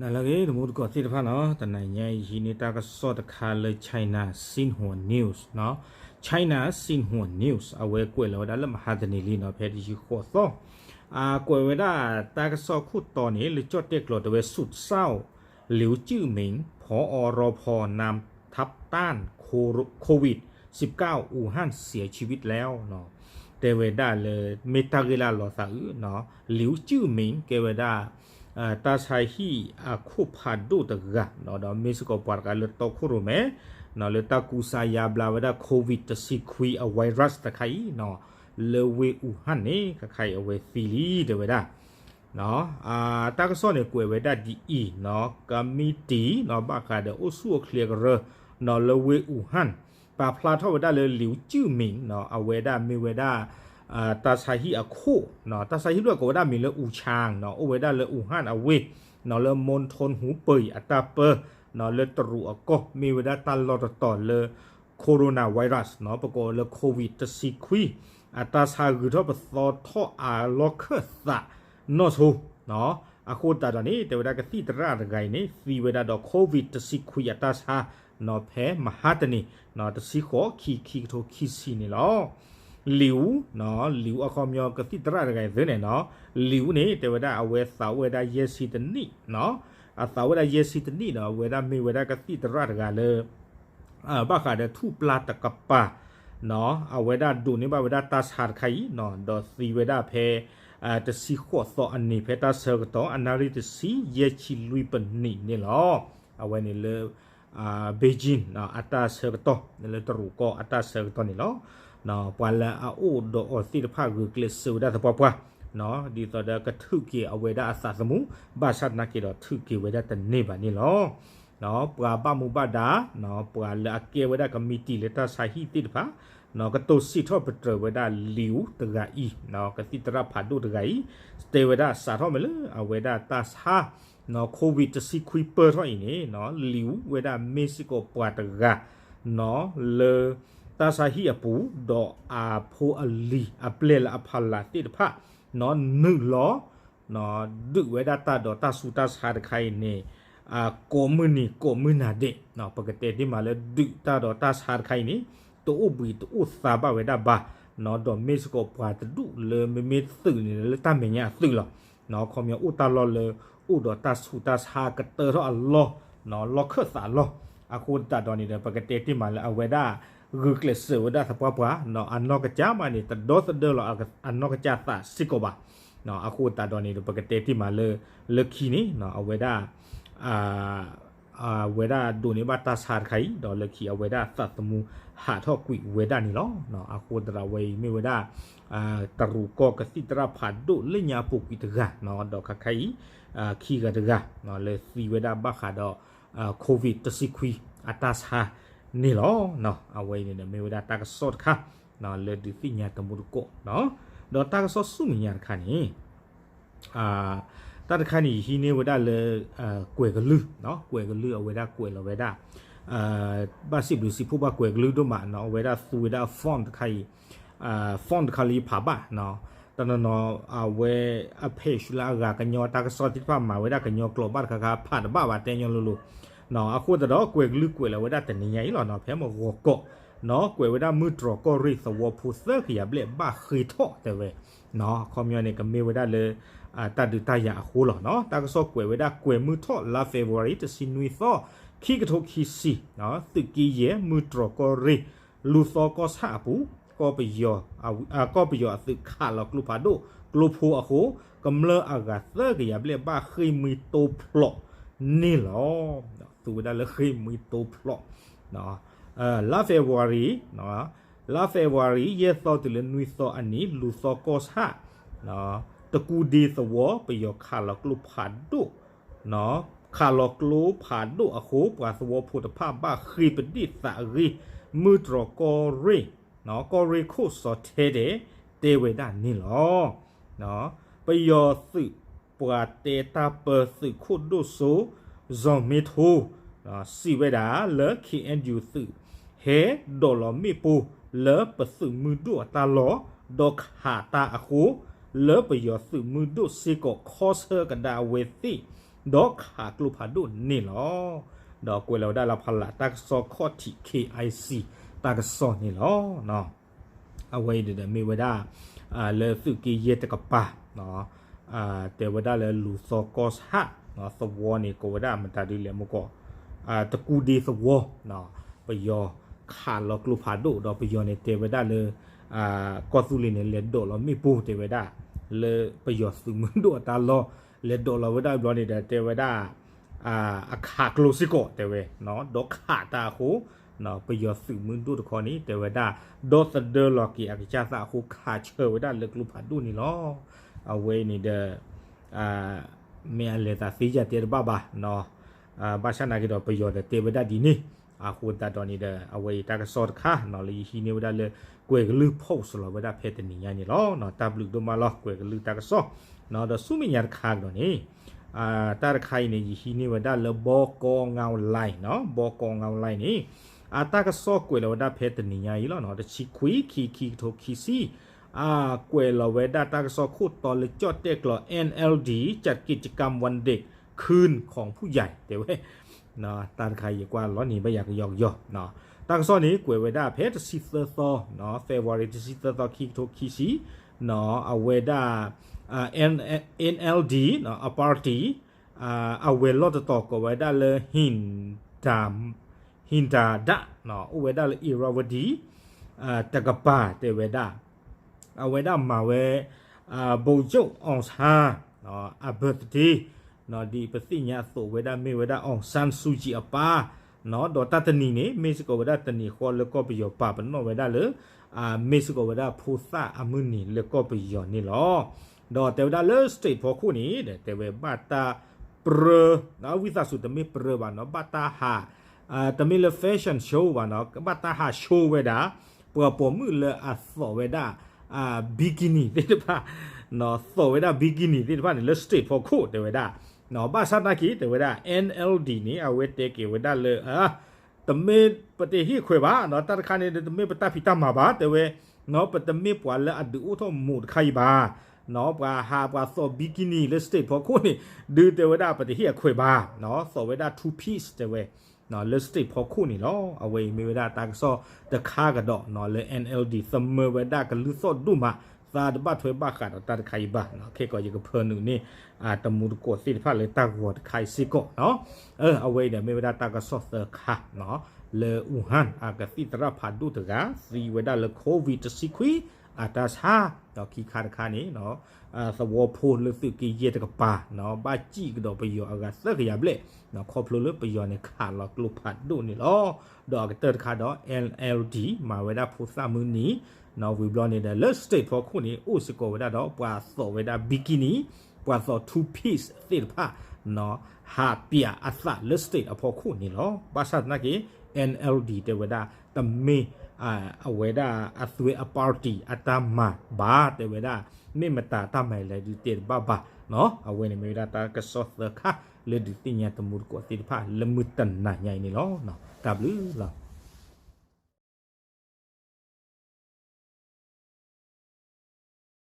နလၢအဂ့ၤ တံၤသကိးသ့ၣ်တဖၣ်နီၤ, တနံၤညါအံၤဟံးန့ၢ်တၢ်ကစီၣ်တခါလၢ China Xinhua News နီၤ, China Xinhua News အဝဲကွဲးလီၤဝဲဒၣ်လၢမဟါတနံၤလံနီၤ, ဖဲတဆံဃိးသီ, အကွဲးဝဲဒၣ်တၢ်ကစီၣ်ခိၣ်တီန့ၣ် လၢကၠီၣ်တဲၣ်ကျိၤတဲဝဲ ဆုတ်စောင့် လိူဝ်ကျိၣ်မံၣ် ผอ.รพ.นำทัพต้านโควิดสิบเก้า อู่ฮั่นเสียชีวิตแล้ว တဲဝဲဒၣ်လၢ မ့ၢ်တၢ်ဂ့ၢ်လၢအလီၤသးအုးနီၤ, လိူဝ်ကျိၣ်မံၣ် ကဲဝဲဒၣ် တၢ်ဆါဟံၣ်အခိၣ်ဖးဒိၣ်တဂၤနီၤ, ဒီးမ့ၢ်စ့ၢ်ကီးပှၤတဂၤလၢတီခိၣ်ရိၣ်မဲ နီၤ, လၢတၢ်ကူစါယါဘျါဝဲဒၣ် COVID တဆံခွံအ virus တခါအံၤနီၤ, လၢဝ့ၢ်အူဟၣ်န့ၣ် ခဲခါအံၤအဝဲသံလံ တဲဝဲဒၣ် တၢ်ကစီၣ်န့ၣ်ကွဲးဝဲဒၣ်ဒ်အံၤနီၤ, ကမံးတံာ်နီၤ ဘၣ်ဃးဒီးအိၣ်ဆူၣ်အိၣ်ချ့ကရၢနီၤ လၢဝ့ၢ်အူဟၣ် ပာ်ဖျါထီၣ်ဝဲဒၣ်လၢ လိူဝ်ကျိၣ်မံၣ်နီၤ, အဝဲဒၣ်မ့ၢ်ဝဲဒၣ် တၢ်ဆါဟံၣ်အခိၣ်နီၤ, တၢ်ဆါဟံၣ်ဒိၣ်ကိးဝဲဒၣ်မံၤလၢ အူၣ်ဆၣ်နီၤ, အိၣ်ဝဲဒၣ်လၢအူၣ်ဟၣ်အဝ့ၢ်နီၤ, လၢမီထိၣ်ဟူပၢၢ်အတၢ်ပၢနီၤ, လၢတရူးအကီၢ် မ့ၢ်ဝဲဒၣ်တၢ်လီၢ်တတီၤလၢ coronavirus နီၤ, ပကိးလၢ COVID တဆံခွံ အတၢ်ဆါဂုၤထီၣ်ပသီထီၣ်အလီၢ်ခၢၣ်သးနီၢ်ဆိနီၤ, အဃိသတးဒီးန့ၣ် တဲဝဲဒၣ်ကသံၣ်သရၣ်တဂၤအံၤန့ၣ် သံဝဲဒၣ်ဒီး COVID တဆံခွံအတၢ်ဆါနီၤ, ဖဲမဟါတနံၤနီၤ တဆံဃိး ခံ ခံကထိခံဆံန့ၣ်လီၤ. လိူဝ်နီၤ, လိူဝ်အခီပညီကသံၣ်သရၣ်တဂၤအံၤသ့န့ၣ်နီၤ, လိူဝ်န့ၣ် တဲဝဲဒၣ်အဝဲသးအိၣ်ဝဲဒၣ်ယဲၢ်ဆံတနံၣ်နီၤ, အသးအိၣ်ဝဲဒၣ်ယဲၢ်ဆံတနံၣ်နီၤ, အဝဲဒၣ်မ့ၢ်ဝဲဒၣ်ကသံၣ်သရၣ်တဂၤလၢ ဘၣ်ဃးဒီးထူၣ်ပျၢ်တကပၤနီၤ, အဝဲဒၣ်ဒိးန့ၢ်ဘၣ်ဝဲဒၣ်တၢ်ဆါတခါအံၤနီၤ, ဒီးသံဝဲဒၣ်ဖဲ တဆံဃိးသီအနံၤ ဖဲတၢ်ဆၢကတီၢ် အနၣ်ရံၣ်တဆံ ယဲၢ်ဆံလွံၢ်ပနံးန့ၣ်လီၤ. အဝဲန့ၣ်လၢ Beijing အတၢ်ဆၢကတီၢ် လၢတရူးကီၢ်အတၢ်ဆၢကတီၢ်န့ၣ်လီၤ. ပှၤလၢအအိၣ်ဒီးအီၤသ့ၣ်တဖၣ်ဂုာ်ကျဲးစၢးဝဲဒၣ်သပှၢ်ပှၢ်နီၤ, ဒ်သိးဒီးကထုးက့ၤအဝဲဒၣ်အသးသမူ, ဘၣ်ဆၣ်သနာ်က့ဒီးထုးက့ၤဝဲဒၣ်တန့ၢ်ဘၣ်န့ၣ်လီၤ. ပှၤဘၣ်မူဘၣ်ဒါနီၤ, ပှၤလၢအကဲဝဲဒၣ်ကမံးတံာ်လၢတၢ်ဆါဟံၣ်သ့ၣ်တဖၣ်နီၤ, ကတိၤစံးထီၣ်ပတြၢၤဝဲဒၣ်လိူဝ်တဂၤအံၤ, ကသံၣ်သရၣ်ဖးဒိၣ်တဂၤအံၤ, တဲဝဲဒၣ်စးထီၣ်မ့ၢ်လၢအဝဲဒၣ်တၢ်ဆါနီၤ, COVID တဆံခွံပၢၢ်ထီၣ်အံၤန့ၣ်နီၤ, လိူဝ်ဝဲဒၣ်မ့ၢ်စ့ၢ်ကီးပှၤတဂၤနီၤ, လၢတၢ်ဆါဟံၣ်အပူၤ ဒီးအဖိအလံၤအပျဲၢ်လၢအဖီလာ်သ့ၣ်တဖၣ်နီၤ, နုာ်လီၤ ဒုးဝဲဒၣ်တၢ်ဒီးတၢ်ဆူးတၢ်ဆါတခါအံၤန့ၣ် ကိးမုၢ်နံၤကိးမုၢ်နၤဒဲး, ပကတဲတ့ၢ်မးလၢဒုးတၢ်ဒီးတၢ်ဆါတခါအံၤန့ၣ် တအိၣ်ဘှံးတအိၣ်သါဘၣ်ဝဲဒၣ်ဘၣ်နီၤ, ဒီးမ့ၢ်စ့ၢ်ကီးပှၤတဒူၣ်လၢမ့မ့ၢ်သုးန့ၣ်လၢတၢ်မဲာ်ညါအသုးလီၤ. အခီပညီအိၣ်တၢ်လီၢ်လၢ အိၣ်ဒီးတၢ်ဆူးတၢ်ဆါကတၢၢ်ထီၣ်အလီၢ်နီၤ, လီၢ်ခၢၣ်သးအလီၢ်, အဃိသတးဒီးန့ၣ်ဒီး ပကတဲတ့ၢ်မးလၢအဝဲဒၣ် ဂုာ်ကျဲးစၢးဝဲဒၣ်သပှၢ်ပှၢ်နီၤ, အနီၢ်ကစၢ်မးန့ၣ် တဒီသဒၢလီၤအနီၢ်ကစၢ်သးစ့ၢ်ကီးဘၣ်. အဃိသတးဒီးန့ၣ်ဒီး ပကတဲတ့ၢ်မးလၢ လၢခံန့ၣ် အဝဲဒၣ် အဝဲဒၣ်ဒိးန့ၢ်ဘၣ်တၢ်ဆါတခါအံၤ ဒီးလၢခံအဝဲဒၣ်သးသမူဟးထီၣ်ကွံာ်ဝဲဒၣ်န့ၣ်လီၤ. အဃိသတးဒီးအဝဲအံၤမ့ၢ်ဝဲဒၣ် တရူးကီၢ်ကသံၣ်သရၣ်ဖးဒိၣ်လၢညါအပူၤကွံာ်တဂၤနီၤ, ဒီးခဲခါအံၤ ခံဂၤတဂၤ လၢသံဝဲဒၣ်ဘၣ်ဃးဒီး COVID တဆံခွံအတၢ်ဆါန့ၣ်လီၤ. အဝဲအံၤန့ၣ်ဒီးမ့ၢ်ဝဲဒၣ်တၢ်ကစီၣ်တခါ လၢဒုးသ့ၣ်ညါတံၤသကိးနီၤ, ဒီးတၢ်ကစီၣ်ဆူမဲာ်ညါတခါန့ၣ် တၢ်တခါန့ၣ် ယဟံးန့ၢ်ဝဲဒၣ်လၢ ကွဲၤကလုၢ်, ကွဲၤကလုၢ်အဝဲဒၣ်ကွဲးလီၤဝဲဒၣ် ဘၣ်စံးဘျုးစံးဖှိၣ်ဘၣ်ကွဲၤကလုၢ်ဒိၣ်မးနီၤ, အဝဲဒၣ်သူဝဲဒၣ် font တခါအံၤ, font တခါလၢယဖးဘၣ်နီၤ, တနီၤနီၤ အဝဲအ page လၢအဂၤကညီတၢ်ကစီၣ်သ့ၣ်တဖၣ်မၤဝဲဒၣ်ကညီကျိာ်ဘၣ်တခါခါ ဖးတဘၣ်ဘၣ်တဲညီလိၤလိၤ, အဃိသတးဒီး ကွဲၤကလုၢ်ကွဲးလီၤဝဲဒၣ်တနံၤညါအံၤလီၤနီၤ, ဖဲမုၢ်ဂီၤကီးနီၤ, ကွဲးဝဲဒၣ်မုၢ်တြီၤကီၢ်ရ့ၣ်သဝီဖိသၢကယၤဘျဲၣ်ဘၣ်ဃ့ၢ်ထီၣ်တဲဝဲ အခီပညီန့ၣ် ကမ့ၢ်ဝဲဒၣ်လၢ တၢ်ဒုးတၢ်ယၤအဃိလီၤနီၤ, တၢ်ကစီၣ်ကွဲးဝဲဒၣ် ကွဲၤမုၢ်ထီၣ် လါ February တဆံနွံသီ ခံကထိခံဆံ, သုးက့ယဲၢ် မုၢ်တြီၤကီၢ်ရ့ၣ် လူၤသီကီၢ်ဆၣ်အပူၤ ကီၢ်ပယီၤ ကီၢ်ပယီၤအသုးခးလီၤကျိဖးဒိၣ် ကျိဖိအဃိ ကမျၢၢ်အဂၤသၢကယၤဘျဲၣ်ဘၣ်ဃ့ၢ်မှံတိဖျိးန့ၣ်လီၤ. သူဝဲဒၣ်လၢဃ့ၢ်မှံတိဖျိး လါ February, လါ February ယဲၢ်သီတုၤလၢနွံသီအနံၤ လူၤသီကီၢ်ဆၣ် တကူဒ့သဝီ ပယီၤခးလီၤကျိဖးဒိၣ်, ခးလီၤကျိဖးဒိၣ်အဃိ ပှၤသဝီဖိတဖၣ်ဘၣ်ဃ့ၢ်ပဒ့ၣ်သးအဂ့ၢ် မုၢ်တြီၤကီၢ်ရ့ၣ်, ကီၢ်ရ့ၣ်ခိၣ်စီၤထဲဒဲး တဲဝဲဒၣ်န့ၣ်လီၤ. ပယီၤသုးပှၤတဲတၢ်ပၢသုးခိၣ်ဒိၣ်စိ စီၤမ့ထိ စံးဝဲဒၣ်လၢ ခ့ၣ်အဲၣ်ယူၣ်သုး ဟဲဒိးလီၤမ့ၣ်ပိၢ်လၢပသုးမုၢ်ဒိၣ်အတၢ်လီၢ် ဒီးခးတၢ်အဃိ လၢပယီၤသုးမုၢ်ဒိၣ်စ့ၢ်ကီးခီဆၢကဒါအဝဲသ့ၣ် ဒီးခးကျိဖးဒိၣ်န့ၣ်လီၤ. ဒီးကွဲးလီၤဝဲဒၣ်လၢဖီလာ်တၢ်ကစီၣ်ခီၣ်ထံး K I C တၢ်ကစီၣ်န့ၣ်လီၤ. အဝဲအံၤဒီးမ့ၢ်ဝဲဒၣ် လၢသုးက့ယဲၢ်တကပၤ တဲဝဲဒၣ်လၢလူၤသီကီၢ်ဆၣ် သဝီန့ၣ် ကိးဝဲဒၣ်မတၤဒ်လဲၣ်မ့ၢ်ကီး တကူဒ့သဝီ ပယီၤခးလီၤကျိဖးဒိၣ် ဒီးပယီၤန့ၣ်တဲဝဲဒၣ်လၢ ကီၢ်သူလ့ၤန့ၣ် လဲၤဒိးလီၤမ့ၣ်ပိၢ်တဲဝဲဒၣ် လၢပယီၤသုးမုၢ်ဒိၣ်အတၢ်လီၢ် လဲၤဒိးလီၤဝဲဒၣ်ဘျီန့ၣ်ဒီး တဲဝဲဒၣ် အခးကျိစ့ၢ်ကီးတဲဝဲ ဒီးခးတၢ်အဃိ ပယီၤသုးမုၢ်ဒိၣ်တခီန့ၣ် တဲဝဲဒၣ် ဒီသဒၢလီၤက့ၤအကစၢ်သးအဃိ ခးဆၢဝဲဒၣ်လၢကျိဖးဒိၣ်န့ၣ်လီၤ. အဝဲအံၤန့ၣ်ဒီး မ့ၢ်အလဲၤသးသ့ယၤတဲတဘၣ်ဘၣ် ဘၣ်ဆၣ်နာ်က့ဒီးပယီၤဒီးတဲဝဲဒၣ်ဒ်န့ၣ် အဃိသတးဒီးန့ၣ်ဒီး အဝဲအံၤတၢ်ကစီၣ်တခါ လၢယဟံးန့ၢ်ဝဲဒၣ်လၢ ကွဲၤကလုၢ် post လီၤဝဲဒၣ်ဖဲတနံၤညါန့ၣ်လီၤ. တၢ်ဘျုးဒိၣ်မးလီၤ ကွဲၤကလုၢ်တၢ်ကစီၣ် ဒီးဆူမဲာ်ညါတခါကဒီးန့ၣ် တၢ်တခါအံၤန့ၣ် ယဟံးန့ၢ်ဝဲဒၣ်လၢ ဘီကီငါဝ်လဲၣ် ဘီကီငါဝ်လဲၣ်န့ၣ် အတၢ်ကစီၣ်ကွဲးလီၤဝဲဒၣ်ဖဲတနံၤညါအံၤလီၤ တဆံခွံ ခံ ခံကထိခံဆံ ကွဲးလီၤဝဲဒၣ်တၢ်ကစီၣ်ခိၣ်တီလၢကၠီၣ်တဲၣ်ကျီၤ N L D จัดกิจกรรมวันเด็กคืนของผู้ใหญ่ တဲဝဲ တၢ်တခါအံၤယကွၢ်လီၤန့ၣ် ဘၣ်ယၤကယီကယီ တၢ်ကစီၣ်န့ၣ် ကွဲးဝဲဒၣ်ဖဲတဆံသၢသီ February တဆံသၢသီ ခံကထိခံဆံ အဝဲဒၣ် N L D အ party အဝဲၤလီၢ်တတီၤကိးဝဲဒၣ်လၢ ဟံၣ်ဒါဒၣ် အိၣ်ဝဲဒၣ်လၢ Irrawaddy တကပၤတဲဝဲဒၣ် အဝဲဒၣ်မၤဝဲ ဗိုလ်ချုပ်အောင်ဆန်း အ birthday ဒ်ပသ့ၣ်ညါအသိးဝဲဒၣ်မ့ၢ်ဝဲဒၣ် အောင်ဆန်းစုကြည် အပၢ် ဒီးတၢ်တနံၤန့ၣ် မ့ၢ်စ့ၢ်ကီးဝဲဒၣ်တနံၤဃီလၢကီၢ်ပယီၤပာ်ပနီၣ်ဝဲဒၣ်လၢ မ့ၢ်စ့ၢ်ကီးဝဲဒၣ်ဖိသၣ်အမုၢ်နံၤလၢကီၢ်ပယီၤန့ၣ်လီၤ. ဒီးတဲဝဲဒၣ်လၢ state ဖီခိၣ်န့ၣ် တဲဝဲဘၣ်တၢ်ပြၢ ဝံသးစူၤတမ့ၢ်ပြၢဘၣ်နီၤ ဘၣ်တၢ်ဟး တမ့ၢ်လၢ fashion show ဘၣ်နီၤ ဘၣ်တၢ်ဟး show ဝဲဒၣ် ပှၤပိာ်မုၣ်လၢအသိးဝဲဒၣ် bikini သ့ၣ်တဖၣ် သိးဝဲဒၣ် bikini သ့ၣ်တဖၣ်န့ၣ် လၢ state ဖီခိၣ်တဲဝဲဒၣ် ဘၣ်ဆၣ်သနာ်က့ တဲဝဲဒၣ် N L D န့ၣ် အဝဲတဲက့ၤဝဲဒၣ်လၢ တမ့ၢ်ပတဟ့ၣ်ခွဲးဘၣ် တၢ်တခါန့ၣ် တမ့ၢ်ပတၢ်ဖံးတၢ်မၤဘၣ် တဲဝဲ ပတမ့ၢ်ပှၤလၢအဒုးအိၣ်ထီၣ်မိၢ်တခါအံၤဘၣ် ပှၤဟးပှၤသိး bikini လၢ state ဖီခိၣ်န့ၣ် ဒုးတဲဝဲဒၣ်ပတဟ့ၣ်အခွဲးဘၣ် သိးဝဲဒၣ် two piece တဲဝဲ လၢ state ဖီခိၣ်န့ၣ်လီၤ. အဝဲအံၤမ့ၢ်ဝဲဒၣ်တၢ်ကစီၣ်တခါကဒီးလၢ N L D သမၢဝဲဒၣ်ကလုၢ်သီၣ်ဒိၣ်မး သးတဘၣ်ထွဲဘၣ်ဃးဒီးတၢ်တခါအံၤဘၣ် ခဲကီးယကဖၢနုာ်န့ၢ် တမူတကိးသ့ၣ်တဖၣ်လၢတၢ်ဂီၤတခါအံၤစ့ၢ်ကီး အဝဲအံၤဒီးမ့ၢ်ဝဲဒၣ်တၢ်ကစီၣ်သၢခါ လၢ Wuhan အကသံၣ်သရၣ်ဖးဒိၣ်တဂၤ သံဝဲဒၣ်လၢ COVID တဆံခွံ အတၢ်ဆါ ဒီးခံခါတခါန့ၣ် သဝီဖိလၢသုးက့ယဲၢ်တကပၤ ဘၣ်စံၣ်ကဒီးပယီၤအဂၤသၢကယၤဘျဲၣ် ခီဖျိလၢပယီၤန့ၣ်ခးလီၤကျိဖးဒိၣ်န့ၣ်လီၤ. ဒီးအကတၢၢ်တခါဒီး N L D မၤဝဲဒၣ်ဖိသၣ်မုၢ်နံၤ ဝံၤဘျီန့ၣ်ဒီး လၢ state ဖီခိၣ်န့ၣ် အိၣ်စ့ၢ်ကီးဝဲဒၣ်ဒီး ပှၤသိးဝဲဒၣ် bikini ပှၤသိး two piece သ့ၣ်တဖၣ် ဟးပျးအသးလၢ state အဖီခိၣ်န့ၣ်လီၤ. ဘၣ်ဆၣ်သနာ်က့ N L D တဲဝဲဒၣ် တမ့ၢ် အဝဲဒၣ်အသွဲအ party အတၢ်မၤဘၣ် တဲဝဲဒၣ် မ့ၢ်မတၤတၢ်မၤလဲၣ်ဒုးတဲတဘၣ်ဘၣ် အဝဲန့ၣ်မ့ၢ်ဝဲဒၣ်တၢ်ကစီၣ်သၢခါ လၢဒုးသ့ၣ်ညါတမူတကိးသ့ၣ်တဖၣ် လၢမုၢ်တနၤညါအံၤန့ၣ်လီၤ. တၢ်ဘျုးလီၤ.